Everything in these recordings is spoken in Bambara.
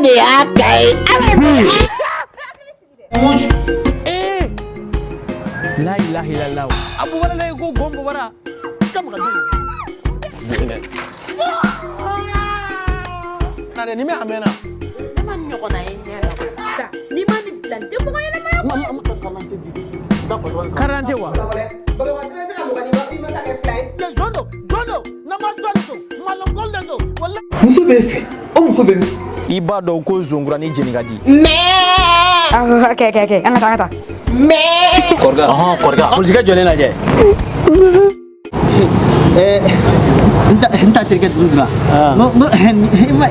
de y'a ta ye. Eh! La ilaha illallah. Abu wala la ko gombo bara. Na ni me amena. Ne ma nin ɲɔgɔnna ye ɲɛ la. N'i ma nin bila nin tɛ mɔgɔ ɲɛnama ye. Karante wa. Muso bɛ fɛ, o muso bɛ min? I b'a dɔn ko zonkura ni jeni ka di. Ah, ok, ok, ok. An ka taa, an ka taa. Kɔrɔkɛ, ɔhɔn kɔrɔkɛ, polisikɛ jɔlen lajɛ. N ta terikɛ dun dun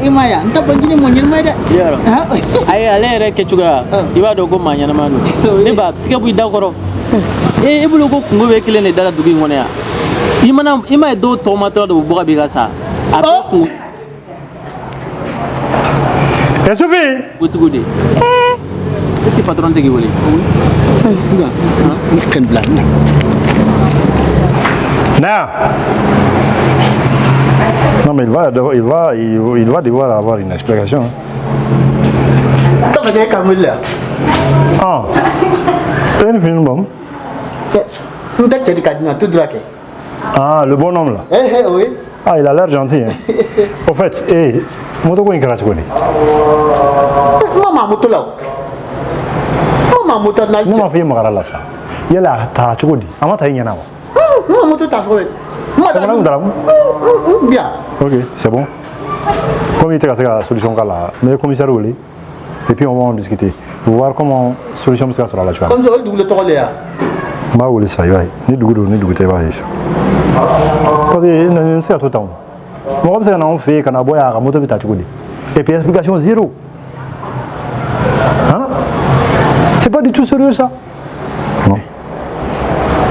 i ma ya n ta banjini mɔ ɲɛnama ye dɛ. Yɔrɔ. Ayi, ale yɛrɛ kɛcogoya, i b'a dɔn ko maa ɲɛnama don. Ne ba tigɛ b'i da kɔrɔ. E bolo ko kungo bɛ kelen de da la dugu in kɔnɔ yan. I mana i ma ye dɔw tɔgɔmatɔla de bɛ bɔ ka b'i ka sa. A bɛɛ kungo Sophie. Kotigiw de. Est-ce que patron tɛ k'i wele? Kan bila n na. Na. Non mais il va devoir avoir une explication. Hein. Tɔgɔ tɛ ka wele la. Ah. Une film bon. N tɛ cɛ de ka di na tout droit kɛ. Ah, le bonhomme là. Eh eh oui. Ah, il a l'air gentil. Hein. Au fait, eh, moto ko in kɛra cogo di? N ma maa moto la o. N ma maa moto na. Ne m'a fɔ i magara la sa. Yala a taara cogo di? A ma ta i ɲɛna wa? N ma moto ta cogo ye. N ma Jamana kun taara mun? Bien. Ok, c'est bon. Comme il était ka se ka solution k'a la, n bɛ commissaire wele et puis on va en discuter. Voir comment solution bɛ se ka sɔrɔ a la cogoya min. Comme ça o dugu le tɔgɔ le ya. N b'a wele sisan, i b'a ye. Ni dugu don, ni dugu tɛ, i b'a ye sisan. Parce que nin tɛ se ka to tan o. Mɔgɔ bɛ se ka na anw fɛ yen ka na bɔ yan, a ka moto bɛ ta cogo di? Et puis explication zéro. Hein? C'est pas du tout sérieux ça. Non.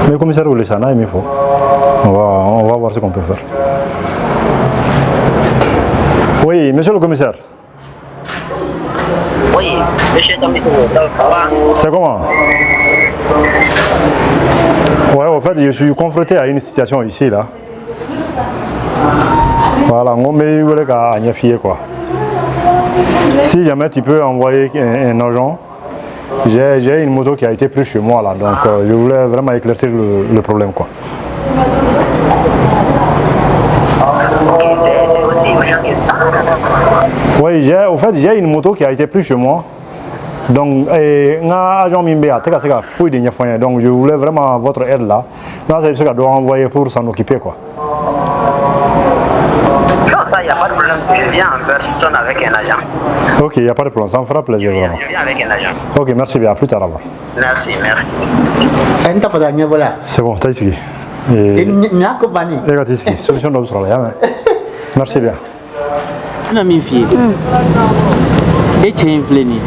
Mais commissaire wele sisan, n'a ye min fɔ, on va voir ce qu'on peut faire. Oui, monsieur le commissaire. Oui, monsieur Tamito, ça va? C'est comment? Ouais, en fait, je suis confronté à une situation ici, là. Voilà, on met à ɲɛf'i quoi. Si jamais tu peux envoyer un agent, j'ai une moto qui a été prise chez moi, là, donc je voulais vraiment éclaircir le problème, quoi. Ok, c'est aussi urgent que ça. Oui, au fait, j'ai une moto qui a été prise chez moi. Donc, n ka agent min bɛ yen, a tɛ ka se ka foyi de ɲɛfɔ n ye. Donc, je voulais vraiment votre aide là. N'a sɔrɔ i bɛ se ka dɔ envoyer pour s'en occuper, quoi. Non, ça, il n'y a pas de problème. Je viens en personne avec un agent. Ok, il n'y a pas de problème, ça me fera plaisir vraiment. Je viens avec un agent. Ok, merci bien, à plus tard alors. Merci, merci. N ta fasa ɲɛbɔ la. C'est bon, taa i sigi. Nin y'a ko banni. E ka t'i sigi, solution dɔ bɛ sɔrɔ a la, y'a mɛn? Merci bien. N bɛna min f'i ye. E cɛ in filɛ nin ye.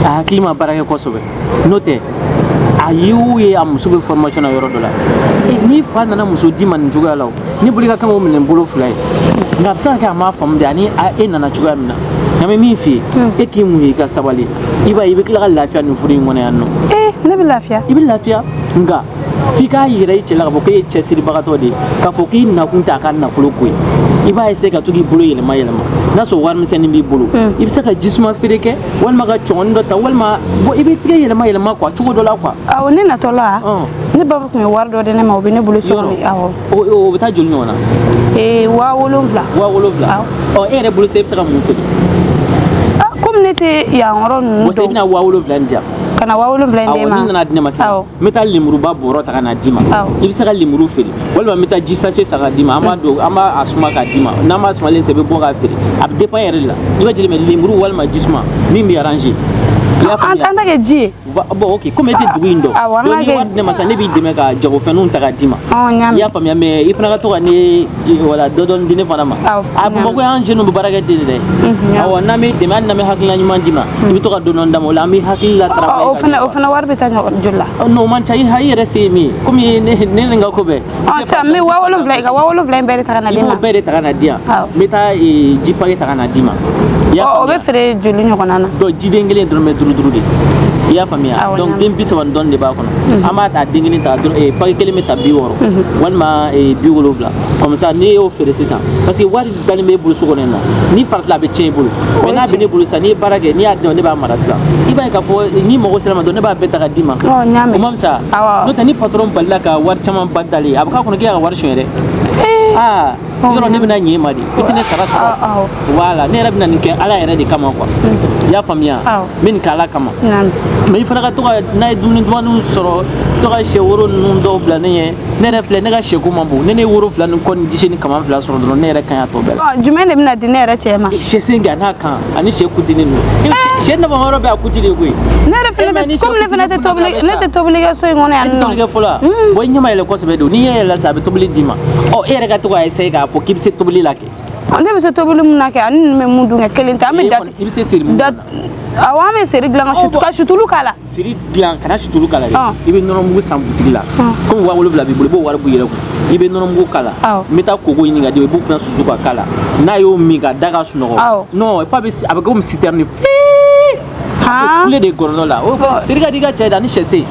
A hakili ma baara kɛ kosɛbɛ. N'o tɛ, a ye o ye a muso bɛ formation na yɔrɔ dɔ la. N'i fa nana muso d'i ma nin cogoya la o, ne bolo i ka kan k'o minɛ bolo fila ye. Nka a bɛ se ka kɛ a m'a faamu de ani e nana cogoya min na. Nka n bɛ min f'i ye, e k'i muɲu i ka sabali. I b'a ye i bɛ tila ka lafiya nin furu in kɔnɔ yan nɔ. Eh, ne bɛ lafiya. I bɛ lafiya nka f'i k'a yira i cɛ la k'a fɔ k'e ye cɛsiribagatɔ de ye, k'a fɔ k'i nakun t'a ka nafolo ko ye. I b'a essayer ka to k'i bolo yɛlɛma yɛlɛma. N'a sɔrɔ warimisɛnnin b'i bolo, i bɛ se ka jisuma feere kɛ walima ka cɔngɔni dɔ ta walima bon i b'i tigɛ yɛlɛma yɛlɛma quoi cogo dɔ la quoi. Awɔ, ne natɔ la, ne ba tun ye wari dɔ di ne ma, o bɛ ne bolo so kɔnɔ. Awɔ. O bɛ taa joli ɲɔgɔn na? Ee, 7000. 7000. Ɔ, e yɛrɛ bolo sisan e bɛ se ka mun feere? Ah, komi ne tɛ yan yɔrɔ ninnu Bon, sisan i dɔn. bɛna 7000 in di yan. Ka na 7000 in d'e ma. Awɔ, n'i nana di ne ma sisan, n bɛ taa lemuruba bɔrɔ ta ka na d'i ma. I bɛ se ka lemuru feere walima n bɛ taa ji sachet san ka d'i ma, an b'a don, an b'a suma k'a d'i ma. N'an b'a sumalen sisan, i bɛ bɔ k'a feere. A bɛ dépend e yɛrɛ de la. I b'a jateminɛ lemuru walima ji suma min b'i arranger. I y'a faamuya? An ta kɛ ji ye. Bon, ok, komi e tɛ dugu in dɔn. Awɔ, an Donc k'a n'i kɛ wari di ne ma sisan, ne b'i dɛmɛ ka jagofɛnninw ta k'a d'i ma. Ɔ, n y'a I y'a mɛn. faamuya, mais i fana ka to ka ne wala dɔ dɔɔni di ne fana ma. Awɔ, A n y'a Bamakɔ yan, jeunes bɛ baara kɛ ten de dɛ. Awɔ, n'an b'i dɛmɛ, hali n'an bɛ hakilina ɲuman d'i ma, i bɛ to ka dɔ dɔɔni d'a ma, o la an b'i hakili la travailler O ka fana ɲɛ o fana wari bɛ taa ɲɔgɔn joli la? quoi. Non, o man ca, i yɛrɛ se ye min ye, komi ne ni n ka ko bɛɛ. Ɔ, sisan n bɛ 7000, i ka 7000 in bɛɛ de ta ka na I di b'o ma. bɛɛ de ta ka na di yan. Awɔ. N bɛ taa ji paquet ta ka na d'i ma. I y'a Ɔ, o bɛ faamuya? feere joli ɲɔgɔnna na? Donc jiden kelen dɔrɔmɛ duuru duuru de. I y'a faamuya? Donc den 30 ni dɔɔni de b'a kɔnɔ. An b'a ta den kelen ta dɔrɔn, paquet kelen bɛ ta 60 walima 70. Comme ça n'i y'o feere sisan, parce que wari dalen b'e bolo so kɔnɔ yen nɔ, ni farati la a bɛ tiɲɛ i bolo. Mais n'a bɛ ne bolo sisan, n'i ye baara kɛ, n'i y'a di ne ma, ne b'a mara sisan. I b'a ye k'a fɔ n'i mago sera ma dɔrɔn, ne b'a bɛɛ ta ka d'i ma. O ma fisa? N'o tɛ ni patron balila ka wari caman ba dalen, a bɛ k'a kɔnɔ k'e y'a ka wari suɲɛ dɛ. Aa, yɔrɔ ne bɛna ɲɛ e ma de, i tɛ ne sara sɔrɔ. Voilà, ne yɛrɛ bɛna nin kɛ Ala yɛrɛ de kama quoi. I y'a faamuya? N bɛ nin kɛ Ala kama. Mais i fana ka to ka n'a ye dumuni dumanniw sɔrɔ, to ka sɛ woro ninnu dɔw bila ne ɲɛ. Ne yɛrɛ filɛ, ne ka sɛko man bon. Ne ye woro 2 ni kɔ ni dise ni kaman 2 sɔrɔ dɔrɔn, ne yɛrɛ ka ɲi a tɔ bɛɛ la. Jumɛn de bɛna di ne yɛrɛ cɛ ma? Sɛ sen kɛ a n'a kan ani sɛ kutinin ninnu. Sɛ nafa yɔrɔ bɛɛ a kuti de koyi. Ne yɛrɛ fana komi ne fana tɛ tobili, ne tɛ tobili kɛ so in kɔnɔ yan nɔ. E tɛ tobili kɛ fɔlɔ wa? Bon, i ɲɛ ma yɛlɛ kosɛbɛ don. N'i ɲɛ yɛlɛla sisan, a bɛ tobili d'i ma. Ɔ, e yɛrɛ ka to k'a essayer k'a fɔ k'i bɛ se tobili la kɛ. Ne bɛ se tobili mun na kɛ, ani ninnu bɛ mun dun kɛ kelen tɛ. An bɛ i bɛ se seri mun na? Awɔ, an bɛ seri dilan ka sutulu k'a la. Seri dilan kana sutulu k'a la dɛ. I bɛ nɔnɔmugu san butigi la. Komi 7000 b'i bolo, i b'o wari bɔ i yɛrɛ kun. I bɛ nɔnɔmugu k'a la. N bɛ taa koko ɲini ka d'i ma, i b'o fana susu ka k'a la. N'a y'o min ka da ka sunɔgɔ. Non, f'a bɛ a bɛ komi citerne fii. Kule de gɔrɔndɔ la. O seri ka di i ka cɛ ye dɛ, ani sɛsen.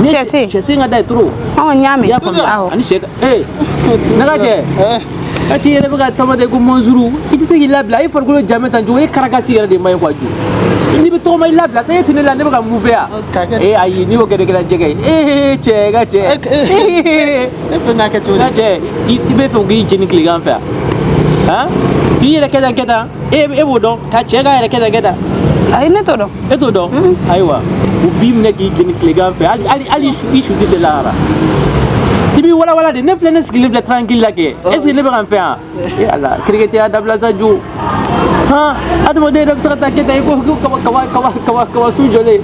Sɛsen. Sɛsen ka d'a ye trop. N y'a mɛn. I y'a faamuya? Ani sɛ. Ee, ne ka cɛ. Ka cɛ yɛrɛ bɛ ka taama ko mɔnzuru, i tɛ se k'i labila, i farikolo jamɛ tan cogo, e karakasi yɛrɛ de man ɲi quoi jo. N'i bɛ tɔgɔma i labila, sa e tɛ ne la, ne bɛ ka mun fɛ yan? Ee ayi, n'i y'o kɛ de kɛra jɛgɛ ye. Ee cɛ, ka cɛ. E fɛ k'a kɛ cogo di? Ka cɛ, i bɛ fɛ k'i jeni tilegan fɛ yan? Han? K'i yɛrɛ kɛ tan kɛ tan, e b'o dɔn, ka cɛ k'a yɛrɛ kɛ tan kɛ tan. Ayi, ne t'o dɔn. E t'o dɔn? Ayiwa, u b'i minɛ k'i jeni tilegan fɛ, hali i su tɛ se lahara. I b'i walawala de, ne filɛ, ne sigilen filɛ tranquille la kɛ. Est ce que ne bɛ ka n fɛ yan? E Ala, kirikɛtɛya dabila sa jo. Han, adamaden yɛrɛ bɛ se ka taa kɛ tan i ko kaba su jɔlen.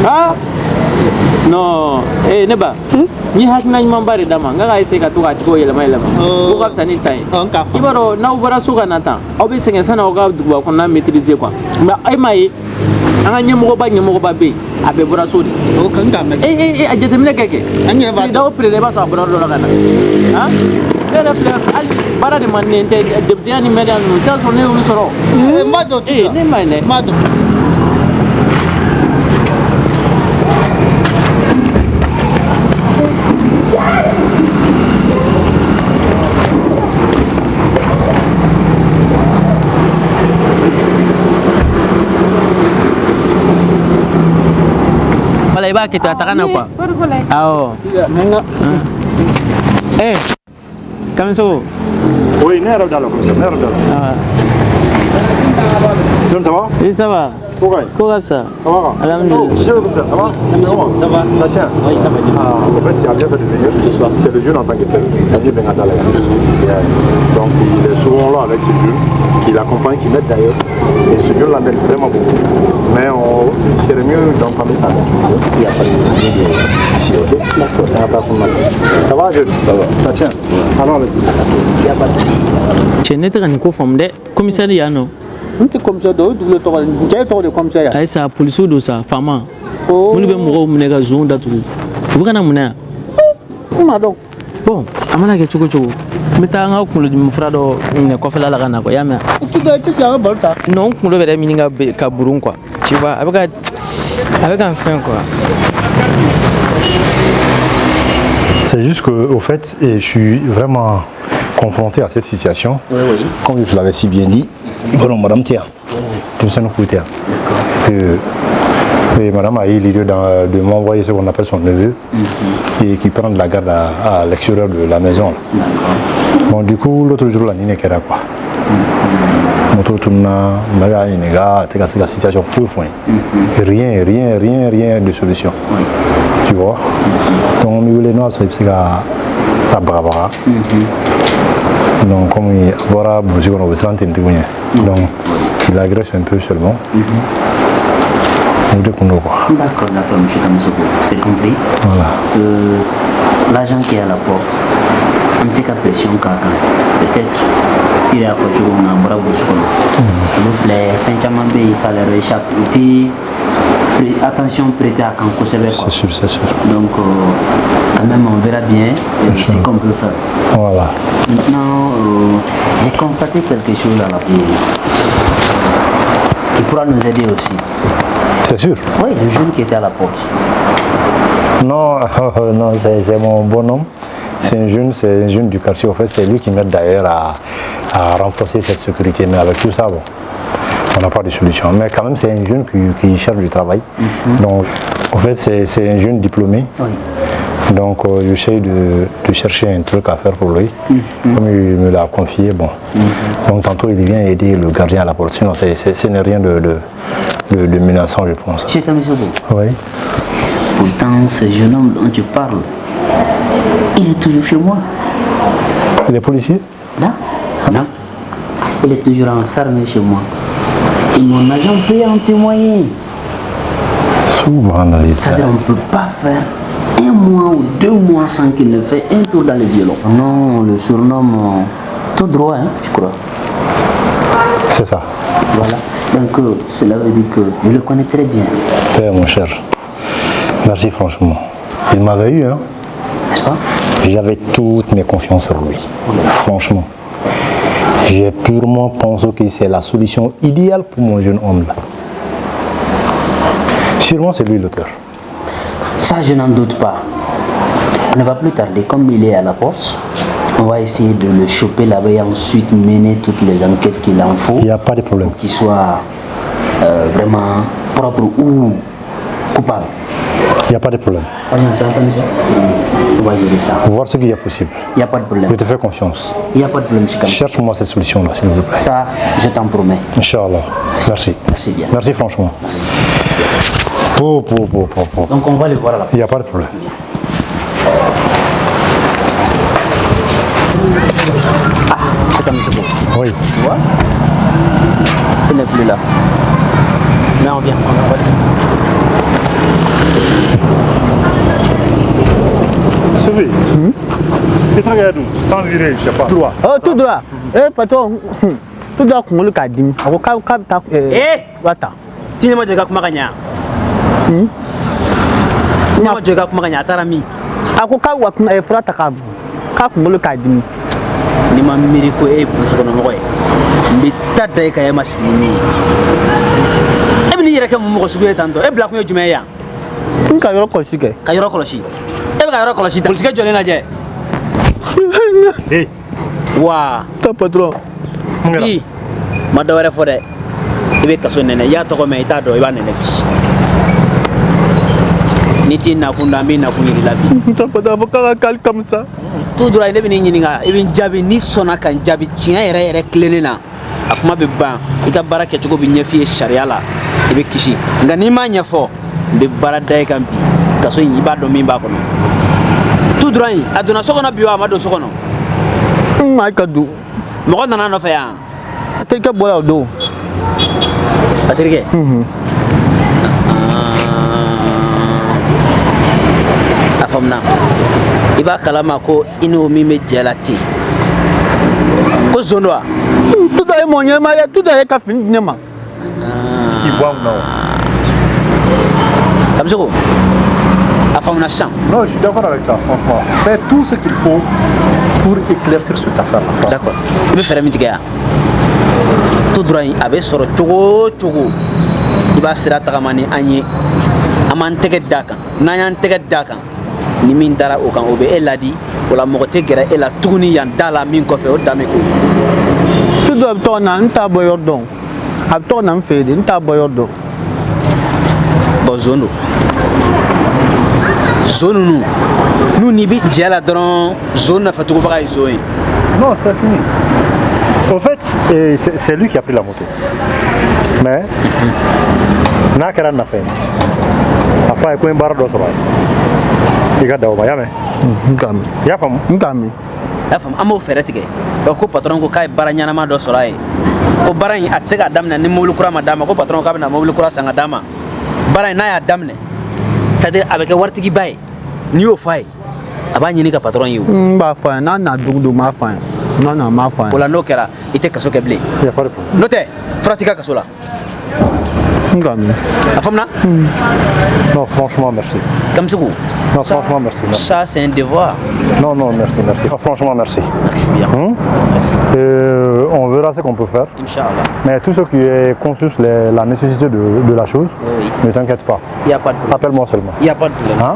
Han? Non, ee ne ba. N ye hakilina ɲumanba de d'a ma, n k'a ka essayer ka to k'a cogo yɛlɛma yɛlɛma. O ka fisa ni ta ye. I b'a dɔn n'aw bɔra so ka na tan, aw bɛ sɛgɛn sanni aw ka duguba kɔnɔna maîtriser quoi. Mais e m'a ye, an ka ɲɛmɔgɔba bɛ yen, a bɛɛ bɔra so de. O kan k'a mɛn. Ee a jateminɛ kɛ kɛ. An yɛrɛ b'a dɔn. Président o président, i b'a sɔrɔ a bɔra yɔrɔ dɔ la ka na. Han? Ne yɛrɛ filɛ, hali baara de man di ne ye, n tɛ député ni maire ninnu, sisan sɔrɔ ne y'olu sɔrɔ. N b'a dɔn. Ee ne ma ye dɛ. N b'a dɔn. Voilà, i b'a kɛ ten, a taga na quoi. Awɔ. Eh, Kamiso. Oui, ne yɛrɛ da la commissaire, ne yɛrɛ da la. Donc ça va? Oui, ça va. Pourquoi? Ko ka fisa? Ça va? Alhamdulillah. Monsieur le commissaire, ça va? Ça va? Ça tient? Oui, ça va. Ah, en fait, tu as bien fait de venir. C'est le jeune en tant que tel. Nadir Bengadala. Donc, il est souvent là avec ce jeune, qui l'accompagne, qui m'aide d'ailleurs. Et ce jeune l'aide vraiment beaucoup. Mais il serait mieux d'entamer sa aventure. Il n'y a pas de ici, ok? D'accord. Ça va, jeune? Ça va. Ça tient? Alors, il n'y a pas de. Cɛ, ne tɛ ka nin ko faamu dɛ. Commissaire yan nɔ. N tɛ commissaire dɔn, o ye dugu tɔgɔ ye, cɛ ye tɔgɔ de commissaire yan. Ayi sa, polisiw don sa, faama. Minnu bɛ mɔgɔw minɛ ka zonw datugu. U bɛ ka na mun na yan? N m'a dɔn. Bon, a mana kɛ cogo cogo, n bɛ taa n ka kunkolodimi fura dɔ minɛ kɔfɛla la ka na quoi, i y'a mɛn? I tɛ se ka an ka baro ta. Non, n kunkolo yɛrɛ ɲini ka burun quoi. Tu vois, a bɛ ka n fɛn quoi. C'est juste que, au fait, et je suis vraiment confronté à cette situation. Oui, oui. Comme je l'avais si bien dit, bon, madame Tia, et madame a eu l'idée de m'envoyer ce qu'on appelle son neveu, et qui prend de la garde à l'extérieur de la maison. Bon, du coup, l'autre jour, la nine kera quoi. Moto tourna, maga inega, la situation fou fou. Rien, rien, rien, rien de solution. Tu vois? Donc, on voulait nous, c'est la bravara. Donc, comme il voilà, donc, il agresse un peu seulement. D'accord, d'accord, monsieur Kamisoko, c'est compris. Voilà. L'agent qui est à la porte, on sait qu'à pression, peut-être, il a fait un bravo. Les ça leur échappe. Et puis, attention prêtée à Kanko, c'est C'est sûr, c'est sûr. Donc, quand même, on verra bien ce qu'on peut faire. Voilà. Maintenant, j'ai constaté quelque chose à la qui pourra nous aider aussi. C'est sûr? Oui, le jeune qui était à la porte. Non, non, c'est mon bonhomme. C'est un jeune du quartier. En fait, c'est lui qui m'aide d'ailleurs à renforcer cette sécurité. Mais avec tout ça, bon, on n'a pas de solution. Mais quand même, c'est un jeune qui cherche du travail. Donc, en fait, c'est un jeune diplômé. Oui. Donc, j'essaie de chercher un truc à faire pour lui. Comme il me l'a confié, bon. Donc, tantôt, il vient aider le gardien à la porte. Sinon, ce n'est rien de menaçant, je pense. Monsieur Kamisoko. Oui. Pourtant, ce jeune homme dont tu parles, il est toujours chez moi. Il est policier? Non, non. Il est toujours enfermé chez moi. Et mon agent peut en témoigner. C'est-à-dire qu'on ne peut pas faire 1 mois ou 2 mois sans qu'il ne fasse un tour dans les violons. Non, on le surnomme tout droit, hein, je crois. C'est ça. Voilà. Donc cela veut dire que je le connais très bien. Eh, mon cher, merci franchement. Il m'avait eu, hein. N'est-ce pas? J'avais toutes mes confiances sur lui. Oui. Franchement. J'ai purement pensé que c'est la solution idéale pour mon jeune homme là. Sûrement c'est lui l'auteur. Ça, je n'en doute pas. On ne va plus tarder, comme il est à la porte, on va essayer de le choper là-bas et ensuite mener toutes les enquêtes qu'il en faut. Il n'y a pas de problème. Qu'il soit vraiment propre ou coupable. Il n'y a pas de problème. On va gérer ça. Voir ce qu'il y a possible. Il n'y a pas de problème. Je te fais confiance. Il n'y a pas de problème. Cherche-moi cette solution-là, s'il vous plaît. Ça, je t'en promets. Inch'Allah. Merci. Merci bien. Merci franchement. Merci. Pour. Donc on va le voir à la Il n'y a pas de problème. Ah, c'est comme ça. Oui. Tu vois? Il n'est plus là. Mais on vient. On va. Sophie, sans virer, je sais pas. Droit. Oh, tout droit. Eh, patron, tout droit, on le kadim. Eh, tu n'es pas de Gakmaganya. Tu n'es pas de Gakmaganya, Tarami. Ako ka wa kun fura ta ka ka kunkolo k'a dimi. Ni ma miiri ko e ye burusi kɔnɔ mɔgɔ ye, n bɛ taa da e kan e ma sigi ni min ye. E bɛ n'i yɛrɛ kɛ mun mɔgɔ sugu ye tan tɔ? E bila kun ye jumɛn ye yan? N ka yɔrɔ kɔlɔsi kɛ. Ka yɔrɔ kɔlɔsi. E bɛ ka yɔrɔ kɔlɔsi polisikɛ jɔlen lajɛ. Wa. Ta patron. Bi ma dɔ wɛrɛ fɔ dɛ. I bɛ kaso nɛnɛ, i y'a tɔgɔ mɛn i t'a dɔn i b'a nɛnɛ bi. Ni t'i nakun dɔn an b'i nakun yir'i la bi. Ta patron a fɔ k'a ka kali comme ça. Tout droit ne bɛ n'i ɲininka i bɛ n jaabi n'i sɔnna ka n jaabi tiɲɛ yɛrɛ yɛrɛ tilennen na a kuma bɛ ban i ka baara kɛcogo bɛ ɲɛf'i ye sariya la i bɛ kisi nka n'i m'a ɲɛfɔ n bɛ baara da i kan bi kaso in i b'a dɔn min b'a kɔnɔ. Tout droit in a donna so kɔnɔ bi wa a ma don so kɔnɔ? N ma ka don. Mɔgɔ nana a nɔfɛ yan? A terikɛ bɔra o don. A terikɛ? A faamuna. I b'a kalama ko i n'o min bɛ jɛ la ten ko zon don wa? Tout dɔ ye mɔgɔ ɲɛnama ye dɛ, tout dɔ ye ka fini di ne ma. K'i bɔ an kunna wa? Kamisoko, a faamuna sisan. Non, je suis d'accord avec toi, franchement. Fais tout ce qu'il faut pour éclaircir cette affaire-là. D'accord. I bɛ fɛɛrɛ min tigɛ yan, tout droit in a bɛ sɔrɔ cogo o cogo i b'a sira tagama ni an ye, an b'an tɛgɛ d'a kan, n'an y'an tɛgɛ d'a kan, ni min dara o kan o bɛ e ladi, o la mɔgɔ tɛ gɛrɛ e la tuguni yan da la min kɔfɛ o dan bɛ k'o ye. Tout dɔ bɛ tɔgɔ na n t'a bɔ yɔrɔ dɔn, a bɛ tɔgɔ na n fɛ yen de, n t'a bɔ yɔrɔ dɔn. Bon zon don. Zon ninnu n'u n'i bɛ jɛ la dɔrɔn zon nɔfɛtugubaga ye zon ye. Non, c'est fini. Au fait, c'est lui qui a pris la moto. Mais n'a kɛra nafa ye, a fɔ a ye ko n ye baara dɔ sɔrɔ a ye. I ka da o ma, y'a mɛn? N k'a mɛn. I y'a faamu? N k'a mɛn. I y'a faamu, an b'o fɛɛrɛ tigɛ. Ko patron ko k'a ye baara ɲɛnama dɔ sɔrɔ a ye. Ko baara in a tɛ se k'a daminɛ ni mobili kura ma d'a ma, ko patron k'a bɛna mobili kura san ka d'a ma. Baara in n'a y'a daminɛ, c'est à dire a bɛ kɛ waritigiba ye. N'i y'o fɔ a ye, a b'a ɲini ka patron ye o. N b'a fɔ a ye, n'a na don o don n b'a fɔ a ye. N'a na n b'a fɔ a ye. O la n'o kɛra, i tɛ kaso kɛ bilen. Il y a pas de problème. N'o tɛ, fura t'i ka kaso la. N k'a mɛn. A faamuna? Non, franchement, merci. Kamisoko. Non, franchement, merci, merci. Ça, c'est un devoir. Non, non, merci, merci. Franchement, merci. Merci bien. On verra ce qu'on peut faire. Inch'Allah. Mais tout ce qui est concerne la nécessité de la chose, Oui. ne t'inquiète pas. Il n'y a pas de problème. Appelle-moi seulement. Il n'y a pas de problème. Hein?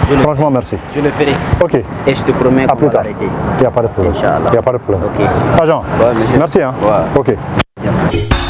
Je le, Franchement, merci. je le ferai. Ok, Et je te promets à qu'on plus va tard. l'arrêter. Il n'y a pas de problème. Inch'Allah. Il n'y a pas de problème. Ok. Agent, Ouais, monsieur. merci. Hein? Ouais. Ok.